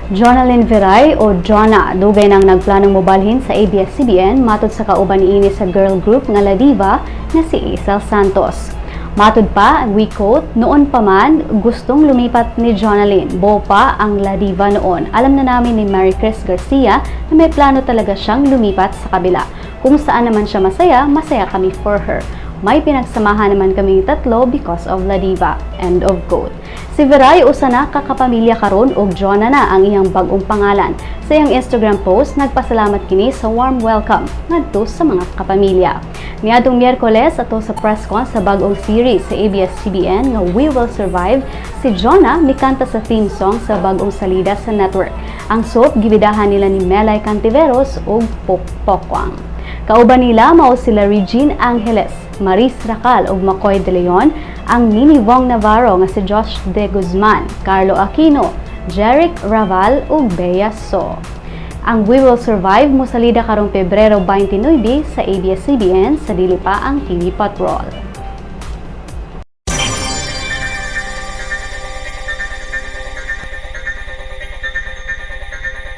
Jonalyn Viray o Jonna, dugay nang nagplanong mobalhin sa ABS-CBN, matod sa kauban niini sa girl group nga La Diva nga si Aicelle Santos. Matod pa, we quote, "Noon pa man, gustong lumipat ni Jonalyn. Buo pa ang La Diva noon. Alam na namin ni Maricris Garcia na may plano talaga siyang lumipat sa kabila. Kung saan naman siya masaya, masaya kami for her. May pinagsamahan naman kaming tatlo because of La Diva." End of quote. Si Viray usa na ka kapamilya karon ug Jonna na ang iyang bag-ong pangalan. Sa iyang Instagram post, nagpasalamat kini sa warm welcome ngadto sa mga kapamilya. Niadtong Miyerkules, ato sa press con sa bag-ong series sa ABS-CBN nga We Will Survive, si Jonna mikanta sa theme song sa bag-ong salida sa network. Ang soap gibidahan nila ni Melai Cantiveros ug Pokwang. Kauban nila mao sila Regine Angeles, Maris Racal ug Macoy de Leon, ang mini Vhong Navarro nga si Josh De Guzman, Carlo Aquino, Jeric Raval ug Bea So. Ang We Will Survive mosalida karong Pebrero 29 sa ABS-CBN sa dili pa ang TV Patrol.